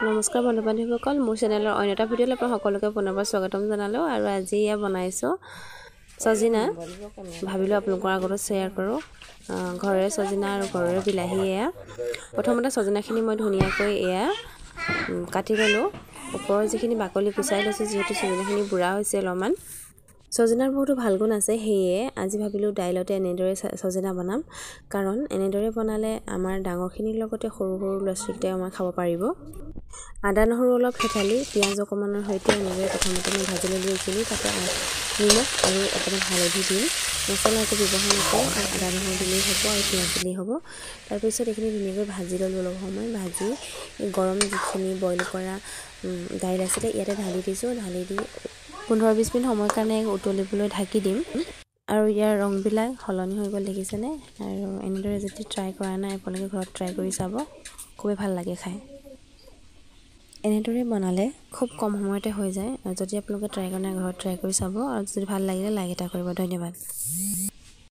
নমস্কাৰ বন্ধু বান্ধৱীসকল, মোৰ চেনেলৰ অন্য এটা ভিডিঅ'লৈ আপোনালোক সকলোকে পুনৰবাৰ স্বাগতম জনালোঁ। আৰু আজি এয়া বনাইছোঁ চজিনা, ভাবিলোঁ আপোনালোকৰ আগতো শ্বেয়াৰ কৰোঁ। ঘৰৰে চজিনা আৰু ঘৰৰে বিলাহী। এয়া প্ৰথমতে চজিনাখিনি মই ধুনীয়াকৈ এয়া কাটি ল'লোঁ, ওপৰৰ যিখিনি বাকলি গুচাই লৈছোঁ, যিহেতু চজিনাখিনি বুঢ়া হৈছে অলপমান। ছজিনাৰ বহুতো ভাল গুণ আছে, সেয়ে আজি ভাবিলোঁ দাইলতে এনেদৰে ছজিনা বনাম, কাৰণ এনেদৰে বনালে আমাৰ ডাঙৰখিনিৰ লগতে সৰু সৰু ল'ৰা ছোৱালীকেইটাই আমাৰ খাব পাৰিব। আদা নহৰু অলপ থেতালি পিঁয়াজ অকণমানৰ সৈতে এনেদৰে প্ৰথমতে মই ভাজি ল'লোঁ এইখিনি। তাতে নিমখ আৰু অকণমান হালধি দিম, মছলা একো ব্যৱহাৰ নকৰোঁ, আৰু আদা নহৰু দিলেই হ'ব আৰু পিঁয়াজ দিলেই হ'ব। তাৰপিছত এইখিনি ধুনীয়াকৈ ভাজি ল'লোঁ অলপ সময়। ভাজি গৰম যিখিনি বইল কৰা দাইল আছিলে ইয়াতে ঢালি দিছোঁ। ঢালি দি 15-20 মিনিট সময়ৰ কাৰণে উতলিবলৈ ঢাকি দিম। আৰু ইয়াৰ ৰংবিলাক সলনি হৈ গ'ল, দেখিছেনে? আৰু এনেদৰে যদি ট্ৰাই কৰা নাই আপোনালোকে ঘৰত ট্ৰাই কৰি চাব, খুবেই ভাল লাগে খাই। এনেদৰে বনালে খুব কম সময়তে হৈ যায়। আৰু যদি আপোনালোকে ট্ৰাই কৰা নাই ঘৰত ট্ৰাই কৰি চাব, আৰু যদি ভাল লাগিলে লাইক এটা কৰিব। ধন্যবাদ।